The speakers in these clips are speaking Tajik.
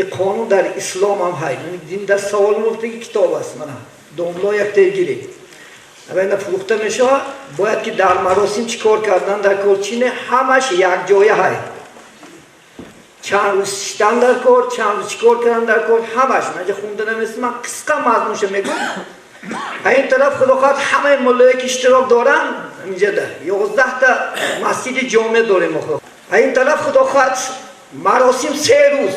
ин қонун дар ислом ҳам ҳай. Дин дар савол муфтаги китоб аст. Мана домло як тегирӣ ина фурӯхта мешавад. Бояд ки дар маросим чӣ кор кардан дар кор, чӣ не, ҳамаш якҷоя ҳай. Чанд рӯз шиштан дар кор, чанд рӯз чӣ кор кардан дар кор, ҳамаш манҷа хунда намест. Ман қисқа мазмунша мегӯм. А ин тараф, худо хоҳад, ҳамаи муллое ки иштирок доранд инҷада, 11та масҷиди ҷомеъ дорем мо. А ин тараф, худо хоҳад, маросим 3 рӯз,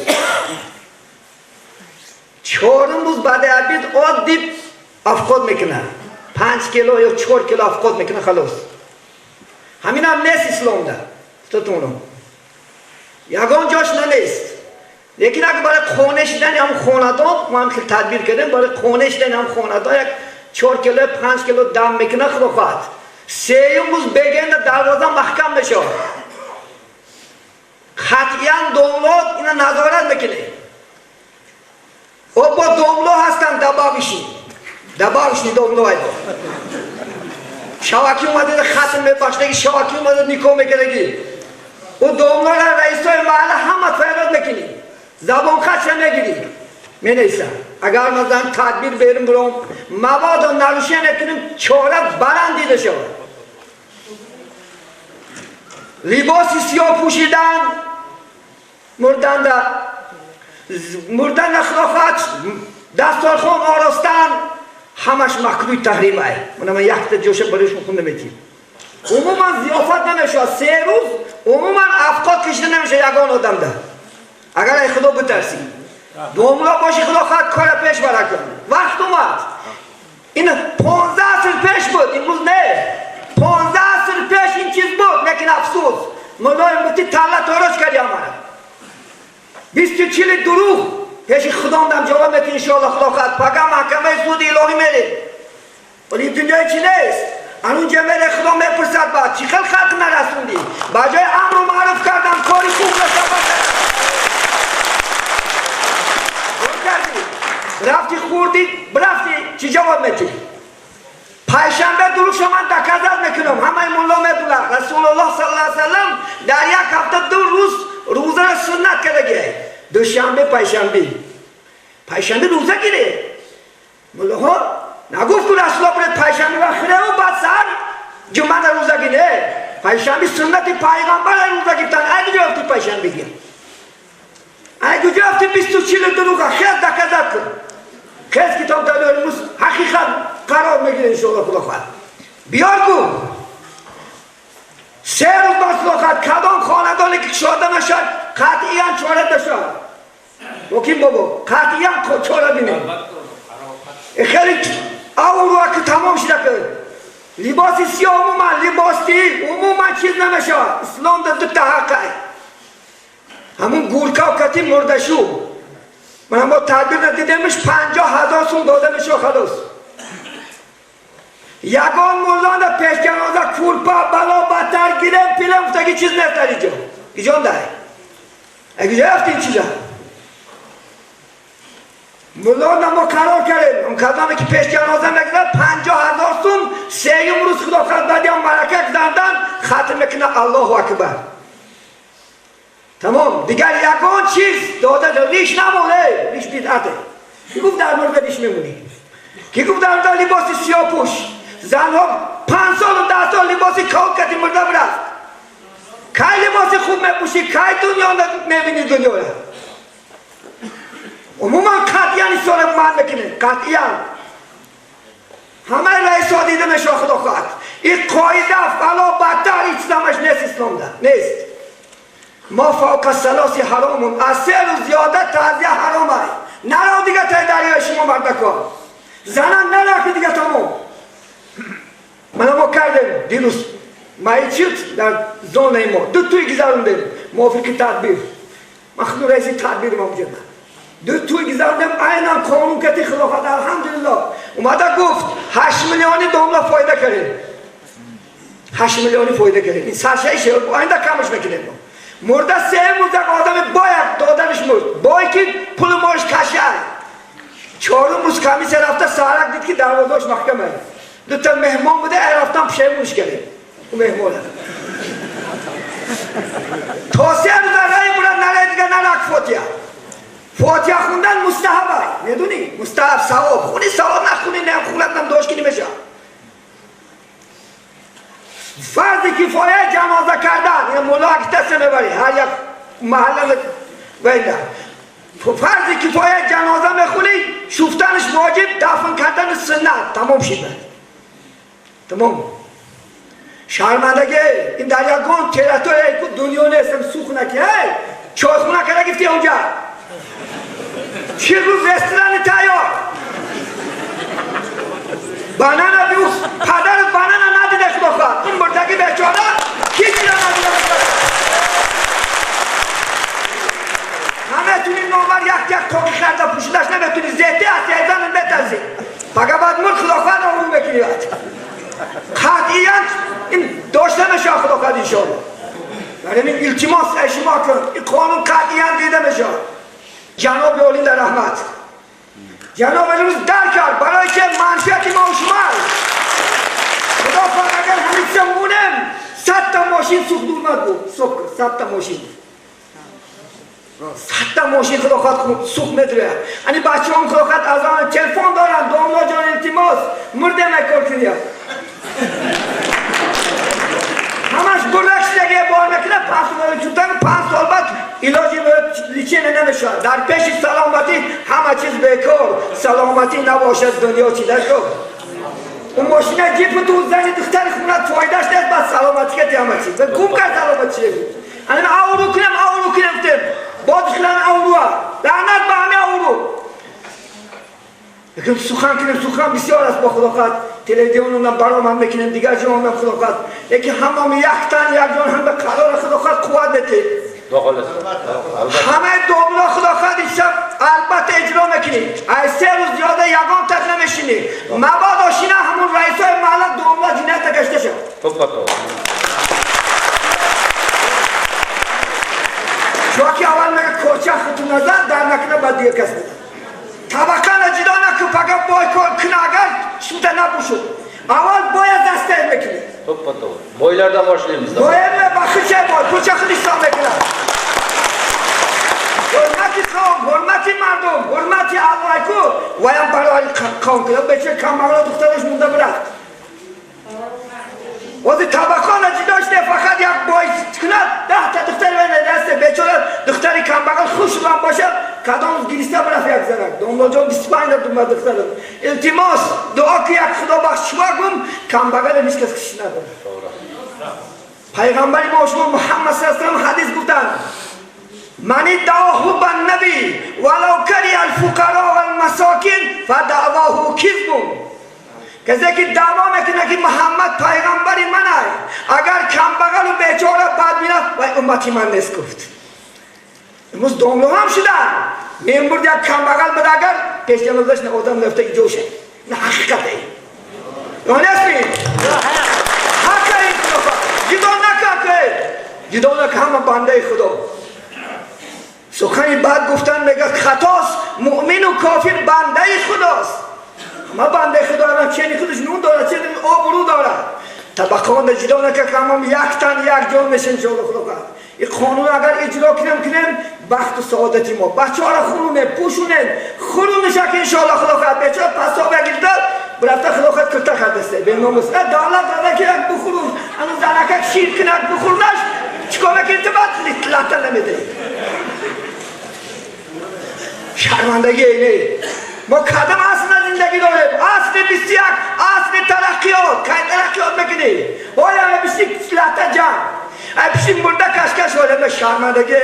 чорум рӯз баъди обед оддӣ афқот мекунад, 5 кило ё 4 кило афқот мекунад, халос. Ҳаминам нест исломда, тутунам ягон ҷош нанест. Лекин агар барои қонеъ шидани ҳам хонадон мо ҳам хел тадбир кардем, барои қонеъ шидани ҳам хонадон як 4 кило, 5 кило дам мекунад, худо хоҳад, сеюм рӯз бегенда дарвоза маҳкам мешавад. Қатъиян домлод ина назорат мекунед. О, бо домло ҳастанд, добавочный домло. Айбо шавакӣ омада хатм мебахшдаги, шавакӣ омада никоҳ мекардаги. Ӯ домлора раисои маҳалла ҳама файрод мекунӣ, забонхатша мегирӣ, менависам. Агар масалан тадбир берим буром, мабодо нарушение кунем, чора баланд дида шавад. Либоси сиёҳ пӯшидан мурданда, мурдан хилофат, дастархон оростан, ҳамаш макрӯҳи таҳримай. Мана ман якта ҷоша барои хунда метиҳам. Умуман зиёфат намешавад 3 рӯз, умуман афқот кашида намешавад ягон одамда. Агар ай худо битарсӣ, домло боши, худо хоҳад, кора пеш бара кун. Вақт омад. Ин 15 аср пеш буд, имрӯз не, 15 аср пеш ин чиз буд. Лекин афсӯс, муллои муфти талла тороҷ карди ҳамара, бисту чили дурӯғ. Пеши худондам ҷавоб мети, иншоалло. Худо хоҳад, пага маҳкамаи суди илоҳӣ мерем. Вале дунёи чи нест, анунҷа мере, худо мепурсад: баъд чӣ хел халқ нарасондӣ? Ба ҷои амру маъруф кардан, кори хуб расаб кардӣ, рафти хӯрдӣ, рафти, чӣ ҷавоб метӣ? Пайшанбе дурӯғшо ман доказать мекунам, ҳамаи мулло медонад. Расулуллоҳ саллаллоҳу алайҳи васаллам дар як ҳафта 2 рӯз рӯзаро суннат кардагиай: душанбе, пайшанбе. Пайшанбе рӯза гире. Муллоҳо нагуфт ку расулло буред пайшанбе ва хиреву баъд саҳар ҷумъада рӯза гире. Пайшанбе суннати пайғамбара рӯза гирифтан. Ай куҷо ёфти пайшанбе гир? Ай куҷо ёфти бисту чилу дурӯға? Хез, доказать кун. Хез, китоб талёримус, ҳақиқат қарор мегиред, иншоалло. Худо хоҳад, биёр гу. 3 рӯз бас, худо хоҳад, кадом хонадоне ки кушода нашад, қатъиян чора дошад. Ҳоким бобо, қатъиян чора бинем. Хеле авруа ки тамом шуда ки либоси сиёҳ, умуман либости, умуман чиз намешавад. Ислом да дута ҳаққай, ҳамун гуркав кати мурдашу. Мана мо тадбир надидемиш, 50 000 сум дода мешава, халос. Ягон муллона пешҷаноза курпа, бало баттар, гирем пилем гуфтаги чиз нест дар иҷо. Гиҷон дай, агиҷо ёфти ин чиза? Муллона мо қарор кардем, кадоме ки пешҷаноза мегузарад, 50 000 сум. Сеюм рӯз, худо хоҳад, баъди он марака гузардан, хатм мекунад, аллоҳу акбар, тамом. Дигар ягон чиз дода, риш намон. Риш бидъате. Ки гуфт дар мурда риш мемонӣ? Ки гуфт дар мурда либоси сиёҳ пӯш? Занҳо 5 солу 10 сол либоси кол кати мурда бирафт. Кай либоси хуб мепӯшӣ? Кай дунё мебинӣ дунёра? Умуман қатъиян исора ман мекунем, қатъиян ҳамаи раисҳо дида мешава, худо хоҳад. Ин қоида бало бадтар, ҳеҷ чиз нест, исломда нест. Ма фавқа салоси ҳаромун, аз 3 рӯз зиёда таъзия ҳаром ай. Наро дига таи дарёи шумо, мардако, занан нарафти дига, тамом. Мана мо кардем дирӯз маичит дар зонаи мо ду туй гузарондем мувофиқи тадбир. Ман худу раиси тадбир мавҷудам. Ду туй гузарондем айнан қонун кати, хилофат, алҳамдулилло. Омада гуфт, 8 миллиони домла фоида кардем, 8 миллиони фоида кардем. Ин саршаи оинда камаш мекунем. Мо мурда се рӯз як одами бояд додариш мурд, бой ки пули мош кашай. Чорум рӯз комиссия рафта, саҳарак дид ки дарвозаош маҳкама, дута меҳмон буда, ай рафтан пушаймонш кардем ӯ меҳмона. То 3 рӯза рай бура наре, дига нарак фотия. фотиҳа хондан мустаҳаб, медонӣ? Мустаҳаб, савоб. Хуни савоб нахуни, не хунат нам дошт ки намеша. Фарзи кифоя ҷаноза кардан, ин мулло акитаса мебари ҳар як маҳалла вайла. Фарзи кифоя ҷаноза мехунӣ, шуфтанаш воҷиб, дафн кардани суннат. Тамом шид. Тамом. Шармандагӣ, ин дар ягон территорияи ку дунё нестам сухна ки, эй, чойхона кара гифти онҷа. Чил рӯз ресторани тайёр. Банана биу, падару банана надида худо хоҳад. Ин мурдаги бечора ҳеҷ надида. Наметунӣ номар як-як тоқи харда пӯшидаш наметунӣ, зете аст, язан метарсӣ. Пага баъд мурд худо хоҳад обрӯ мекунӣ баъд. Қатъиян ин дошта мешавад худо хоҳад иншоалло. Барои ин илтимос ай шумо кун, ин қонун қатъиян дида мешавад. Ҷаноби олӣ дар раҳмат. Ҷаноб имрӯз дарк кард барои ки манфиати мо ва шумо аст. Худо хоҳад агар ҳамиша монем, 100 та мошин сӯхт урмад буд. Субҳ 100 та мошин. 100 та мошин худо хоҳад сӯхт медуряд. Ани бачаҳом худо хоҳад аз он телефон доранд, домло ҷон илтимос, мурдем кор кунед. Ҳамаш бурдак шидаги бор мекунад, 5 сол чутан 5 сол баъд илоҷи лечение намешавад. Дар пеши саломатӣ ҳама чиз бекор, саломатӣ набошад дунё чӣ дашо. Он мошина ҷипу ту зани духтари хунат фоидаш нест, баъд саломатӣ кати ҳама чиз. Гум кард саломатӣ. Ана авру кунам, авру кунам гуфтем. Боз хилан авруа. Лаънат ба ҳами авру. Лекин сухан кунем, сухан бисёр аст бо худо хоҳад. Телевизионам баромад мекунем, дигар ҷонам худо хоҳад. Лекин ҳамам яктан як ҷон ҳам ба қарор худо хоҳад қувват метиҳ. Ҳамаи домло худо хоҳад ин шаб албатта иҷро мекунӣ. Ай 3 рӯз зиёда ягон так намешинӣ. Мабодо шина ҳамун раисои маҳалла домло ҷиноята гашта шавад. Чунки аввал мега корча хуту назар дар накуна, баъд дигар кас медад. Табақа ҷудо накун, пага бой куна агар шута набушуд. Аввал бояд дастаи мекунӣ. Бойлардан бошlaymiz. Бояд ба хича бой, кӯча худ ҳисоб мекунад. Ҳурмати қавм, ҳурмати мардум, ҳурмати Аллоҳ ку, ваям барои қавм кунад. Беча камбағало духтараш монда бирафт. Ози табақона ҷудо шуда фақат як бой кунад, 10 та духтари вай даста бечора духтари камбағал хушрам бошад, кадом гириста бирафт як занак. Домлоҷон 25 дума духтарам. Илтимос, дуо ки як худобахш шумо гум, камбағал ҳеҷ кас киши надорад. Пайғамбари мо шумо Муҳаммад саллаллоҳу алайҳи васаллам ҳадис гуфтанд: من ادعا حب النبي ولو كره الفقراء والمساكين فدعواه كذب. کسی که دعوا میکنه که محمد پیغمبر من است، اگر کمبغل و بیچاره بد بینه و امتی من نیست گفت. امروز داملو هم شدن میبرد یک کمبغل بده، اگر پیش جنازش نه آدم نفته جوشه. نه حقیقت ای یا نیست؟ حق این جدا نکن، جدا نکن، همه بنده خدا. سخنی بد گفتن میگه خطاست. مؤمن و کافر بنده خداست. همه بنده خدا هم چنی خودش نون داره، چنی آبرو داره. طبقه جدا نکرد که همه یک تن یک جان میشن انشاءالله خدا خواهد. این قانون اگر اجرا کنیم بخت و سعادتی ما. بچه ها را خورونه پوشونه خورونه که انشاءالله خدا خواهد. بچه ها پسا بگیر داد برفته خدا خواهد کلتا خردسته به ناموس. دولت داده که یک بخورون هنوز زنکک شیر کنک بخورنش چیکار میکنی تو بعد لطه نمیده. شرمندگی اینه. ما کدام اصل زندگی داریم؟ اصل 21 اصل ترقیات. کی ترقیات میکنی؟ حالا 21 لطه جمع پیش مرده کشکش. حالا شرمندگی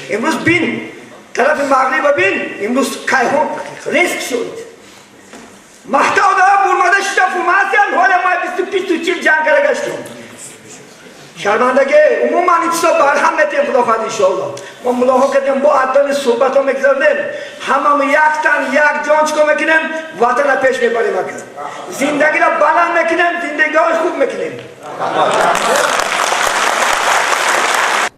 امروز بین طرف مغرب بین امروز کیهان ریسک شد. محتوا داره برماده شده فوماسیان. حالا ما 25 تا 40 جنگ کرده گشتیم. شرمندگی عموما این چیزا برهم میتیم خدا خواهد انشاءالله. ما ملاحا کردیم با عدل صحبت ها میگذاریم، همه یک تن یک جان چیکار میکنیم؟ وطن را پیش میبریم، زندگی را بلند میکنیم، زندگی های خوب میکنیم.